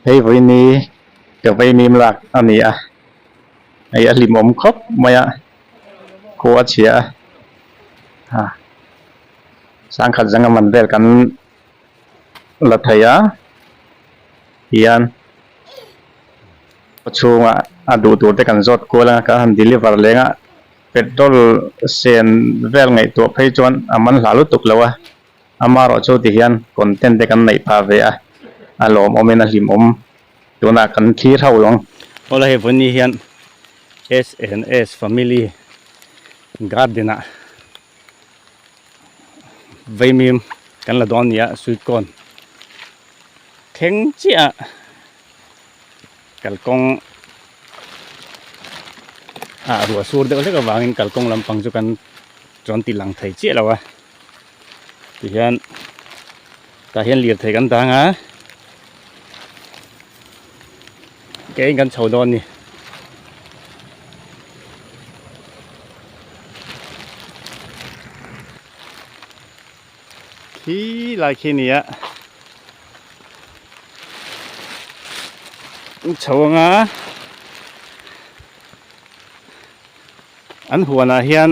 Hei vawiini ka vaimim lak a ni a, hei a hlimawm khawp mai a, khua a chhia a, ha sangkhat zanga man vel kan la thei a hian khaw chhungah a duh tur te kan zawt kual a kan han deliver leng a petrol sen vel ngaihtuah phei chuan a man hla lutuk lo a. Amaherawh chu ti hian content te kan neih phah ve a, a lawmawmin a hlimawm tunah kan thlir ho ang. Awla hei vawiin ni hian S&S Family Garden ah vaimim kan la dawn a ni a, sweet corn thleng chiah a kalkawng ah ruah sur deuh hlek avangin kalkawng lampang chu kan chuan ti lang thei chiah lo a. Tihian tah hian lirthei kan dang a keiin kan chho dawn a ni. Khi lai khi a ni a chho ang a an huanah hian.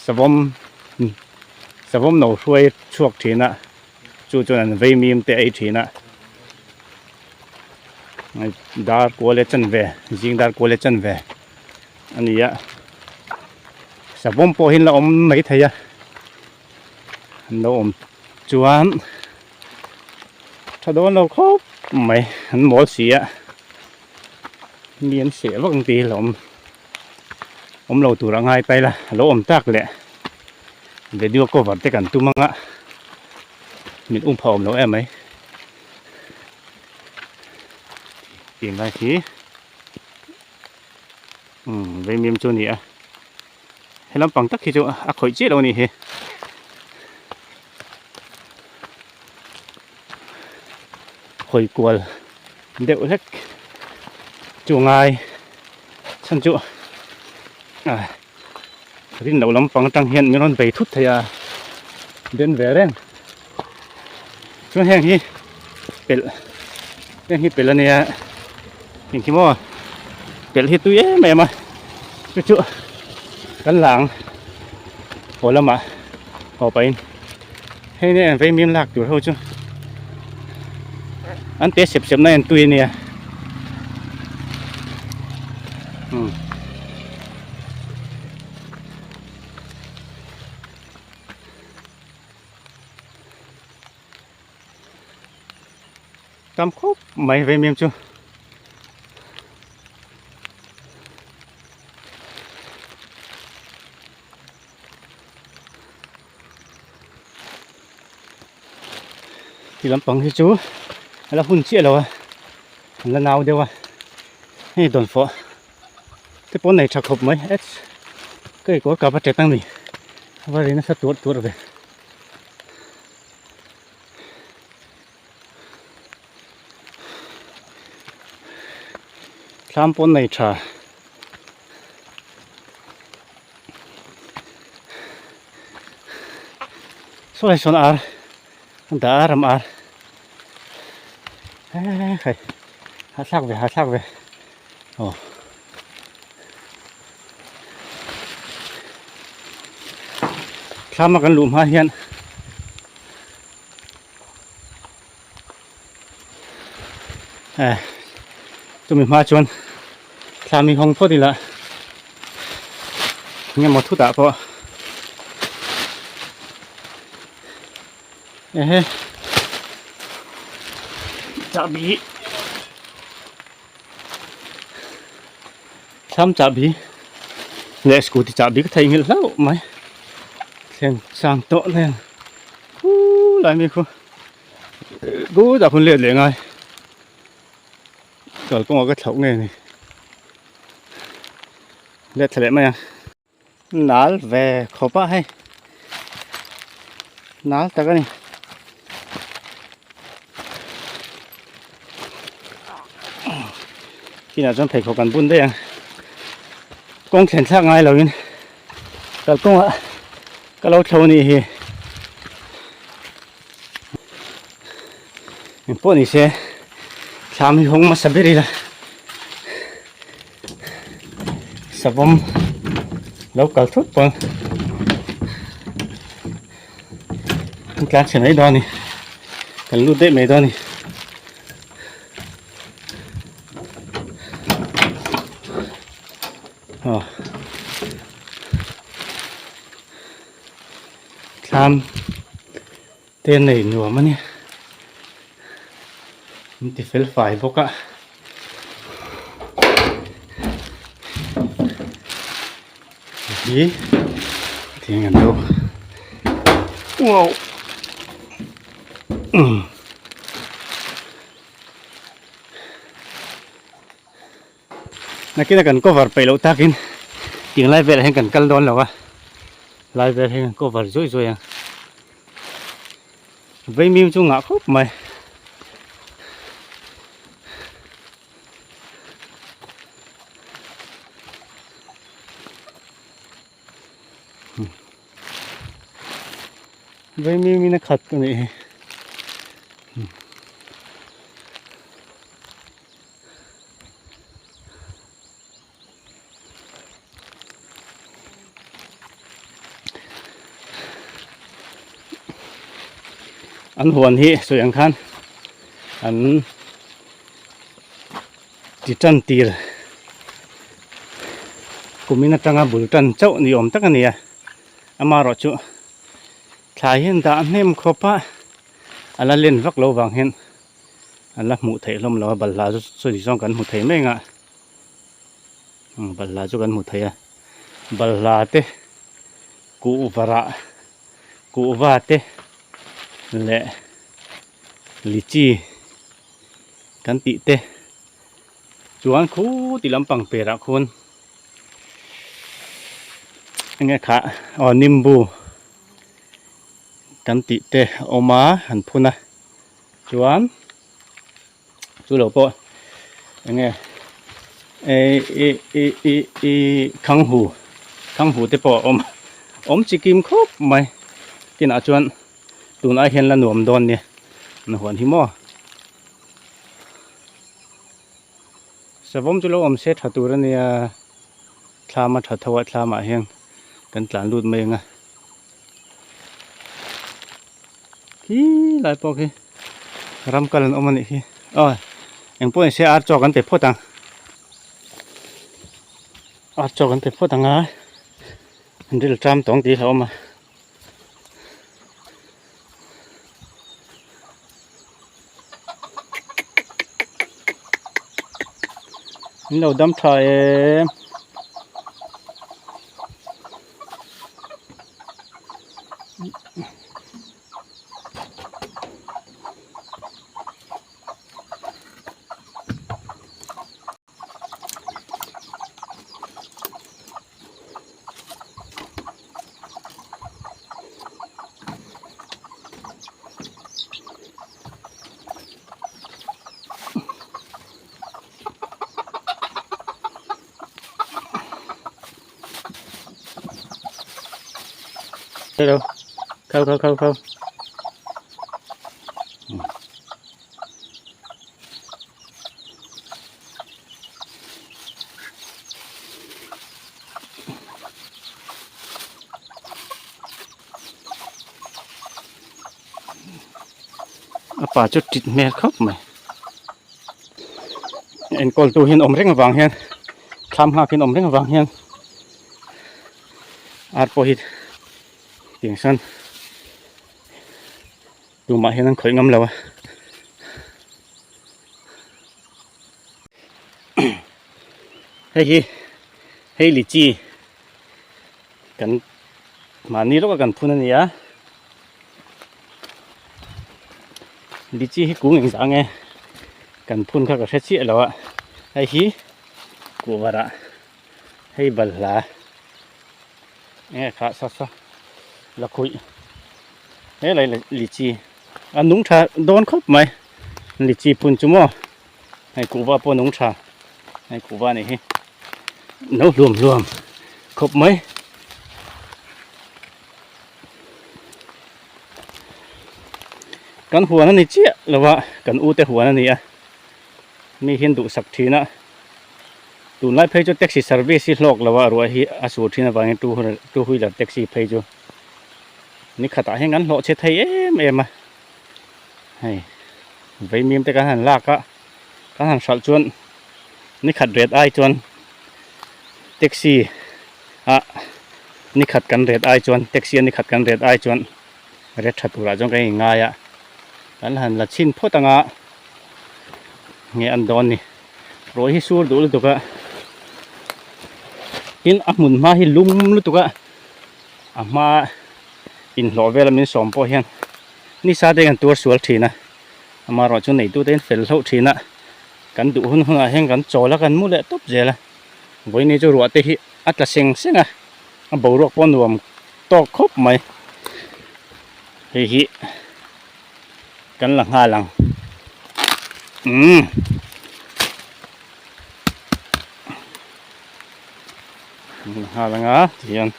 Savawm savawm no hruai chhuak thin a chu chuan an vei mim te a ei thin a dar kual e chanve zing dar kual e chanve a ni a savawm pawh hi an la awm mai thei a an lo awm chuan tha dawn lo khawp mai an mawl si a mi an seh vak ang tih hi a la awm. Awm lo tur a ngai pail a, a lo awm tak leh video cover te kan tum anga min um pha awm lo em mai. Tih lai khi umm veimiam chu a ni a, he lampang tak hi chu a khawih chiah lo a nih hi. Hawi kual deuh hlek chu a ngai. Chhan chu ah rin loh lampang atang hian min rawn bei thut thei a den ve reng chuan heng hi pelh heng hi pelh a nia engkim aw pelh hi tui em em a chu chu kan la ang haw lamah haw pahin hei nen an veimim lak tur ho chu an te sep sep na en tui ania um tam khawp mai veimim chu. Ti lampang hi chu a la hun chiah lo a an la nau deuh a hei dawnfawh te pawh nei tha khawp mai ets ka kekawr kap a tet ang ni a va ri nasa tuarh tuarh ve. Thlam pawn nei tha. Saw lai sawn ar an dah a ram ar hei hahthlak ve hahthlak ve aw thlam a kan luh hma hian eh chumi hma chuan thla mi hawng phawt ila enge maw thutah pawh ehe chahbi thlam chahbi leh scooty chahbi ka theihnghilh hlauh mai thleng sang tawh nen Khu lai mi khu Good ah hun let leh ngai kal kawngah ka thlauh nge ni let thla leh mai ang nal ve khawp a hei nal tak a ni kinah chuan pheikhawk kan bun daih ang kawng thlen thlak ngai lo in kalkawngah ka lo thlo anih hi engpawh ni se. Thlam hi hawng hmasa ber ila savawm lo kal thut pawn an tlan chhe mai dawn a ni kan lut daih mai dawn a ni. Aw thlam te nei nuam a ni an ti fel fai bawk a. Hi thing an lo wow umm. Nakina kan cover peih loh takin tiang lai velah hian kan kal dawn lo a, lai vel hian kan cover zuai zuai ang. Vaimim chu ngah khawp mai. Vaimim in a khat a nih hi. An huan hi sawi ang khan an ti tan tir kumin atanga bul tan chauh ni awm tak a ni a amaherawh chu thlai hian dah hnem khawp a a la len vak lo vang hian. An la hmuh theih hlawm lo a balhla chu sawi zawng kan hmu thei mai ang a balhla chu kan hmu thei a balhla te kuhva rah kuhva te leh lichi kan tih te chuan khu ti lampang perah khuan enge khah aw nimbu kan tih te a awm a an phun a. Chuan chu lo pawh enge e i i i khanghu khanghu te pawh a awm awm chi kim khawp mai tinah chuan tun ai hian la nuam dawn nia na huan hi maw savawm chu lo awm se tha tur ania thlam a tha tho a thlam ah hian kan tlan lut mai ang a. Khi lai pawh khi ram kal an awm a nih hi aw eng pawh ni se ar chaw kan pe phawt ang ar chaw kan pe phawt ang a an ril ṭam tawng tih hlauhawm a. An lo dam tha em. Hello. Khau khau khau khau. A pa chu tit hmel khawp mai. Enkawl tu hian awm reng avang hian thlam nghak in awm reng avang hian ar pawh hi tiang sawn tumah hian an khawih ngam lo a. Hei hi hei lichi kan mahni lawka kan phun a ni a lichi hi kung engzah nge kan phun kha ka hre chiah lo a hei hi kuhva rah hei balhla enge kha sa sa lakhuih helai lichi a nung tha dawn khawp mai lichi phun chu maw hei kuhva pawh nung tha hei kuhva a nih hi no hluam hluam khawp mai. Kan huan a ni chiah lo a kan u te huan a ni a. Mi hian duhsak thin a, tunlai phei chu taxi service hi hlawk lo a ruah hi a sur thin avangin two wheeler taxi phei chu ni khatah hian kan hlawh chhe thei em em a, hei vaimim te kan han lak a kan han hralh chuan ni khat ret ai chuan taxi ah ni khat kan ret ai chuan taxi a ni khat kan ret ai chuan ret tha turah chuan kan inngai a kan han la chhin phawt ang a. Nge an dawn ni ruah hi sur duh lutuk a tin a hmun hma hi lum lutuk a a hma inhlawh vel a min sawm pawh hian nisa te hian tuar sual thin a amaherawh chu neitu te hian fel hlauh thin a kan duh hun hunah hian kan chawl a kan mu leh tawp zel a vawiin chu ruah te hi a tla seng seng a a boruak pawh nuam tawk khawp mai hei hi. Kan la nghal ang. Umm. Kan la nghal ang a tihian.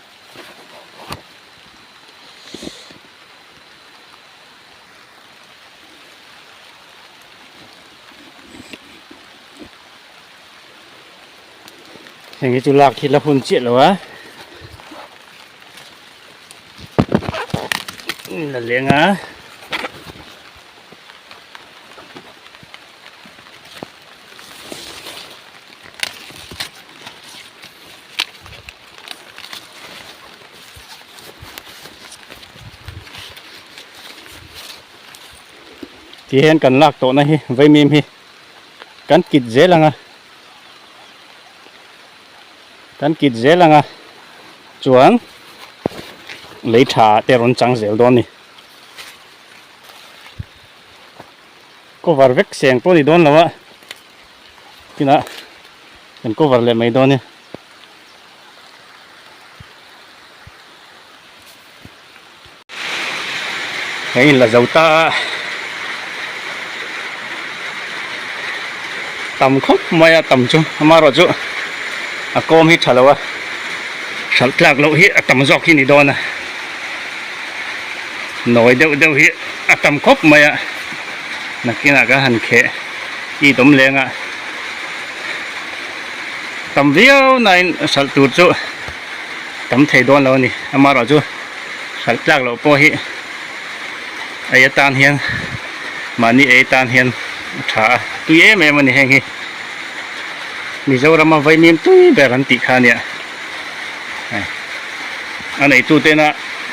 Heng hi chu lak hi la hun chiah lo a. La leng a ti hian kan lak tawhna hi vaimim hi kan kit zel ang a kan kit zel ang a chuan lei tha te rawn chang zel dawn a ni cover vek seng pawh a ni dawn lo a kinah kan cover leh mai dawn a ni. Hei in la zo ta a tam khawp mai a tam chu amaherawh chu a kawm hi tha lo a hralh tlak loh hi a tam zawk hi ni dawn a nawi deuh deuh hi a tam khawp mai a nakinah ka han kheh it awm leng a tam viau nain hralh tur chu tam thei dawn lo a ni amaherawh chu. Hralh tlak loh pawh hi ei atan hian mahni ei atan hian a tha a tui em em a ni heng hi Mizoram a vaimim tui ber an tih kha a nia hei a neitu tena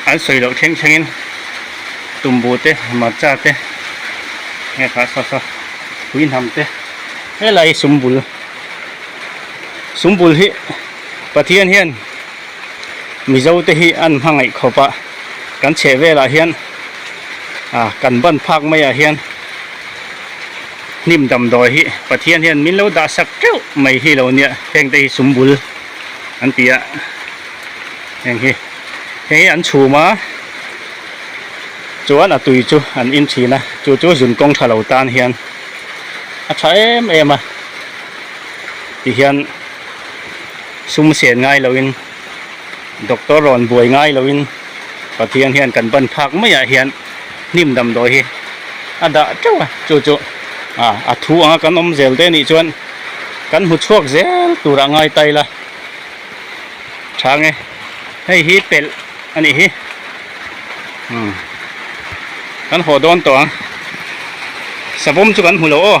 an sawi loh thleng thlengin tumbu te hmarcha te nge kha saw saw pui hnam te helai hi sumbul sumbul hi Pathian hian. Mizo te hi an hmangaih khawp a, kan chheh velah hian ah kan ban phak maiah hian hnim damdawi hi Pathian hian min lo dah sak teuh mai hi lo nia heng te hi sum bul an ti a heng hi heng hi an chhum a chuan a tui chu an in thin a chu chu zun kawng tha lo tan hian a tha em em a ti hian. Sum sen ngai loin doctor rawn buai ngai loin Pathian hian kan ban phak maiah hian hnim damdawi hi a dah teuh a, chu chu a thu anga kan awm zel te nih chuan kan hmu chhuak zel tur a ngai ta ila tha nge hei hi pelh a nih hi umm kan haw dawn tawh ang savawm chu kan hmu lo aw.